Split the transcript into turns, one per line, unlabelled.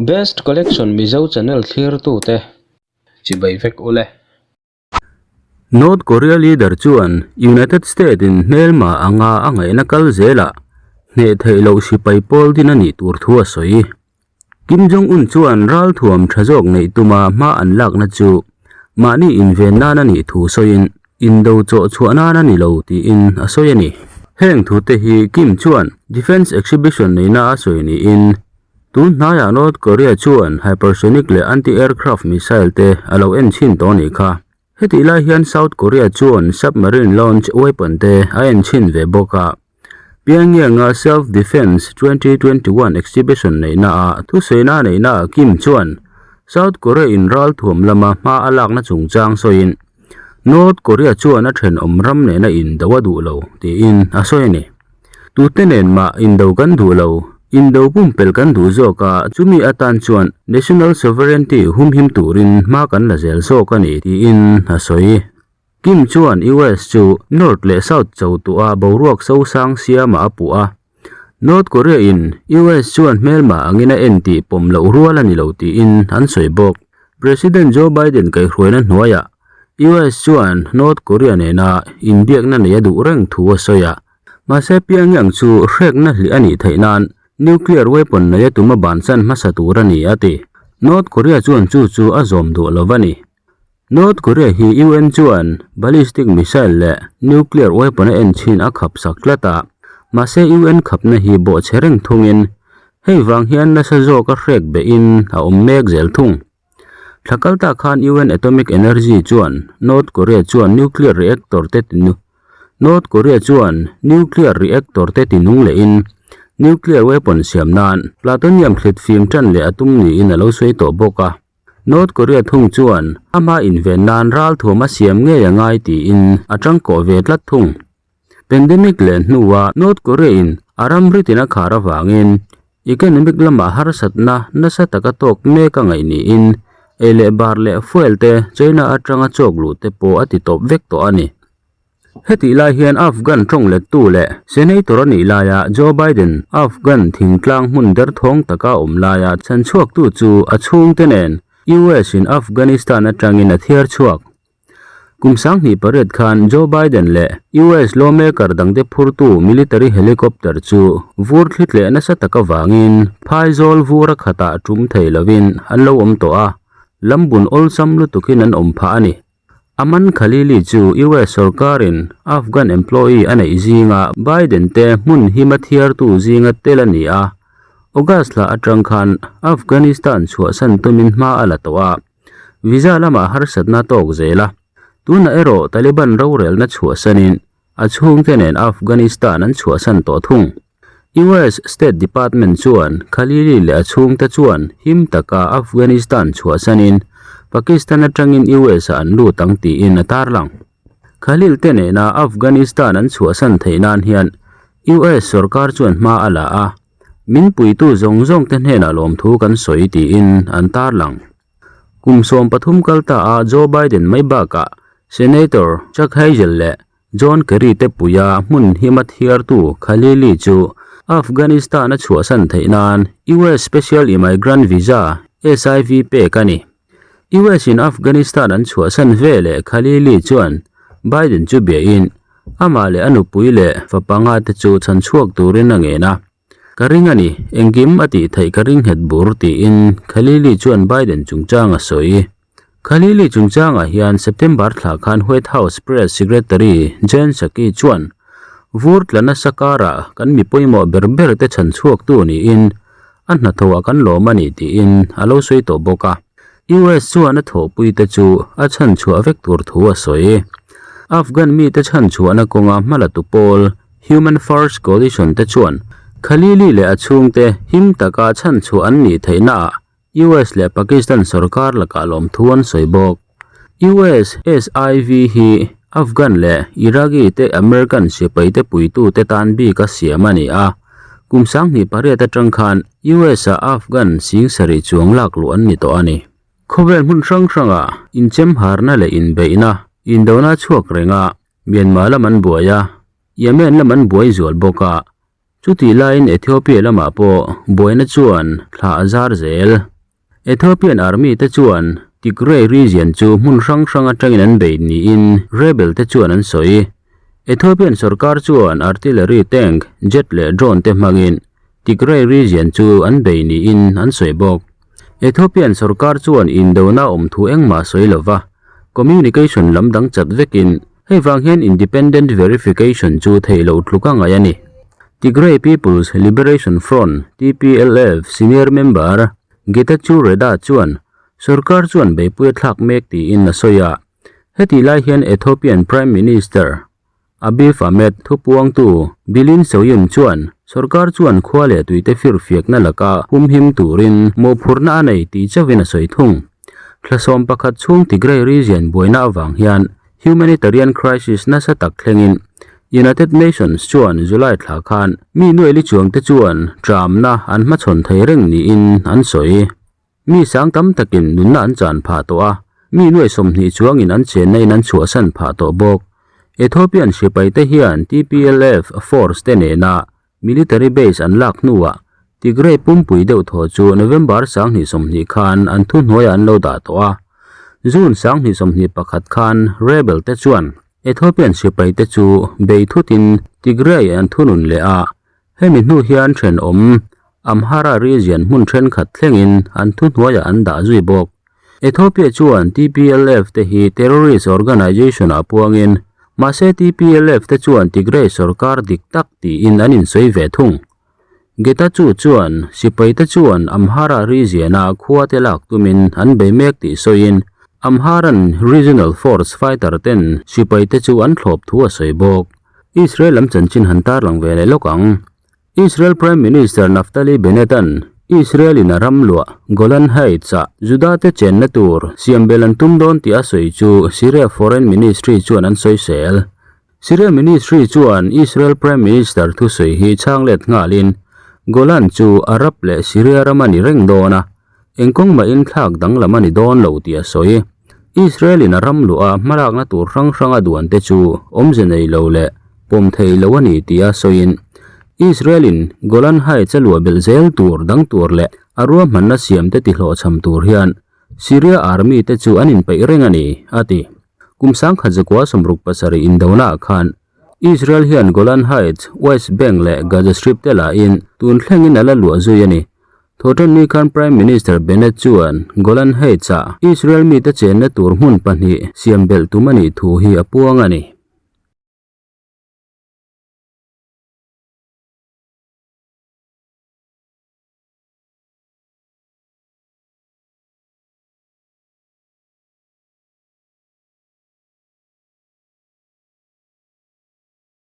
Best Collection Mizo channel thlirtute chibai vek ule.
North Korea leader chuan United State in hmelma anga a ngaihna kal zelah hneh theih loh sipai pawl din a nih tur thu a sawi. Kim Jong Un chuan ralthuam tha zawk neih tuma hma an lakna chu mahni inven nan a nih thu sawiin indo chawh chhuah nan a ni lo tiin a sawi a ni. Heng thute hi Kim chuan Defence Exhibition neihna a sawi niin tun hnaiah North Korea chuan hypersonic leh anti-aircraft missile te a lo en chhin tawh a nih kha. Hetih lai hian South Korea chuan submarine launch weapon te a en chhin ve bawk a. Pyongyang-a Self Defence 2021 exhibition neihnaah thusawiina neihnaah Kim chuan South Korea in ralthuam lama hma a lakna chungchang sawiin North Korea chuan a thenawm ram nena indo a duh lo tiin a sawi a ni. Tute nen mah indo kan duh lo, indo pumpelh kan duh zawk a, chumi atan chuan national sovereignty humhim turin hma kan la zel zawk a ni tiin a sawi. Kim chuan US chu North leh South cho tuah boruak sosang siamah a puh a. North Korea in US chuan hmelma angin a en tih pawm loh rual a ni lo tiin an sawi bawk. President Joe Biden kaihhruaina hnuaiah US chuan North Korea nena inbiakna nei a duh reng thu a sawi a. Mahse Pyongyang chu hrekna hlih a nih theih nan nuclear weapon nei a tum a bansan hmasa tur a ni a ti. North Korea chuan chu chu a zawm duh lo va ni. North Korea hi UN chuan ballistic missile leh nuclear weapon a en chhin a khap sak tlat a, mahse UN khapna hi bawhchhe reng thungin hei vang hian nasa zawka hrek behin a awm mek zel thung. Thla kal ta khan UN Atomic Energy chuan North Korea chuan nuclear reactor te North Korea chuan nuclear reactor te tinung lehin nuclear weapon siam nan plutonium thlit fim tan leh a tum niin a lo sawi tawh bawk a. North Korea thung chuan ama inven nan ralthuam a siam ngei a ngai tiin a tangkawh ve tlat thung. Pandemic leh hnua North Korea in a ramritin a khar avangin economic lamah harsatna nasa taka tawk mek a ngaih niin ei leh bar leh fuel te China atanga chawk luh te pawh a ti tawp vek tawh a ni. Hetih lai hian Afghan tawng lettu leh Senator a nih laia Joe Biden Afghan thingtlang hmun derthawng taka awm laia chhanchhuaktu chu a chhungte nen US in Afghanistan atangin a thiar chhuak. Kum 28 khan Joe Biden leh US lawmaker dangte phurtu military helicopter chu vur thli tleh nasa tak avangin phaizawl vur a khatah tum thei lovin an lo awm tawh a, lambun awlsam lutukin an awm phah a ni. Aman Khalili chu US sorkarin Afghan employee a neih zinga Biden te hmun hima thiartu zinga tel a ni a. August thla atang khan Afghanistan chhuahsan tumin hma a la tawh a, visa lamah harsatna a tawk zel a. Tunah erawh Taliban rorelna chhuahsanin a chhungte nen Afghanistan an chhuahsan tawh thung. US State Department chuan Khalili leh a chhungte chuan him taka Afghanistan chhuahsanin Pakistan atangin US ah an lut ang tiin a tarlang. Khalil te nena Afghanistan an chhuahsan theih nan hian US sorkar chuan hma a la a, min puitu zawng zawng te hnenah lawmthu kan sawi tiin an tarlang. Kum 13 kal ta a Joe Biden mai bakah Senator Chuck Hagel leh John Kerry te puia hmun hima thiartu Khalili chu Afghanistan a chhuahsan theih nan US Special Immigrant Visa, SIV, pek a ni. US in Afghanistan an chhuahsan ve leh Khalili chuan Biden chu biahin amah leh a nupui leh fapanga te chu chhanchhuak turin a ngen a. Ka ring a ni, engkim a tih theih ka ring nghet bur tiin Khalili chuan Biden chungchang a sawi. Khalili chungchangah hian September thla khan White House Press Secretary Jen Psaki chuan vur tla nasa karah kan mi pawimawh ber ber te chhan chhuaktu niin a hnathawhah kan lawm a ni tiin a lo sawi tawh bawk a. US chuan a thawhpuite chu a chhan chhuah vek tur thu a sawi. Afghan mite chhan chhuahna kawnga hmalatu pawl Human First Coalition te chuan Khalili leh a chhungte him taka chhan chhuah an nih theihnaah US leh Pakistan sorkar lakah lawmthu an sawi bawk. US SIV hi Afghan leh Iraqi te American sipaite puitute tan bik a siam a ni a, kum 28 atang khan US ah Afghan sing sarih chuang lak luh an ni tawh a ni. Khawvel hmun hrang hrangah inchemharna leh inbeihna, indona chhuak renga Myanmar lam an buai a, Yemen lam an buai zual bawk a, Chutih laiin Ethiopia lamah pawh buaina chuan thla a zar zel. Ethiopian army te chuan Tigray region chu hmun hrang hrang atangin an bei niin rebel te chuan an sawi. Ethiopian sorkar chuan artillery tank, jet leh drone te hmangin Tigray region chu an bei niin an sawi bawk. Ethiopian sorkar chuan indona awm thu engmah sawi lova, communication lam dang chat vekin hei vang hian independent verification chu theih loh tluk a ngaih a ni. Tigray People's Liberation Front, TPLF, senior member Getachew Reda chuan sorkar chuan beihpui a thlak mek tiin a sawi a. Hetih lai hian Ethiopian Prime Minister Abiy Ahmed thupuangtu Bilin Seyoum chuan sorkar chuan khua leh tuite firfiakna laka humhim turin mawhphurhna a nei tih chauhin a sawi thung. Thlasawm pakhat chhung Tigray region buaina avang hian humanitarian crisis nasa tak thlengin United Nations chuan July thla khan mi nuaili chuangte chuan tramna an hmachhawn thei reng niin an sawi. Mi sang tam takin nunna an chan phah tawh a, mi nuai 20 chuangin an chenna in an chhuahsan phah tawh bawk. Ethiopian sipai te hian TPLF force te nena military base an lak hnuah Tigray pumpui deuh thaw chu November 2020 khan an thuhnuaiah an lo dah tawh a. June 2021 khan rebel te chuan Ethiopian sipai te chu bei thutin Tigray an thunun leh a, hemi hnu hian thenawm Amhara region hmun thenkhat thlengin an thuhnuaiah an dah zui bawk. Ethiopia chuan TPLF te hi terrorist organization ah puangin, mahse TPLF te chuan Tigray sorkar dik tak tiin an insawi ve thung. Getachew chuan sipai te chuan Amhara region ah khua te lak tumin an bei mek tih sawiin Amharan Regional Force fighter ten sipai te chu an thlawp thu a sawi bawk. Israel lam chanchin han tarlang ve leh lawk ang. Israel Prime Minister Naftali Bennett-a'n Israel in a ram luah Golan Heights-ah Juda te chenna tur siam bel an tum dawn tih a sawi chu Syria Foreign Ministry chuan an sawi sel. Syria Ministry chuan Israel Prime Minister thusawi hi chhang let nghalin Golan chu Arab leh Syria ram a ni reng dawn a, eng kawng mahin thlak danglam a ni dawn lo tih a sawi. Israel in a ram luah hmalakna tur hrang hrang a duan te chu awmze nei lo leh pawm thei lo a ni tih a sawiin Israel in Golan Heights a luah belh zel tur dang tur leh a ruahmanna siam te tihlawhchham tur hian Syria army te chu an inpeih reng a ni, a ti. Kum 1967 indona ah khan Israel hian Golan Heights, West Bank leh Gaza Strip te lahin tun thlengin a la luah zui a ni. Thawhtanni khan Prime Minister Bennett chuan Golan Heights-ah Israel mite chenna tur hmun pahnih siam belh tum a nih thu hi a puang a ni.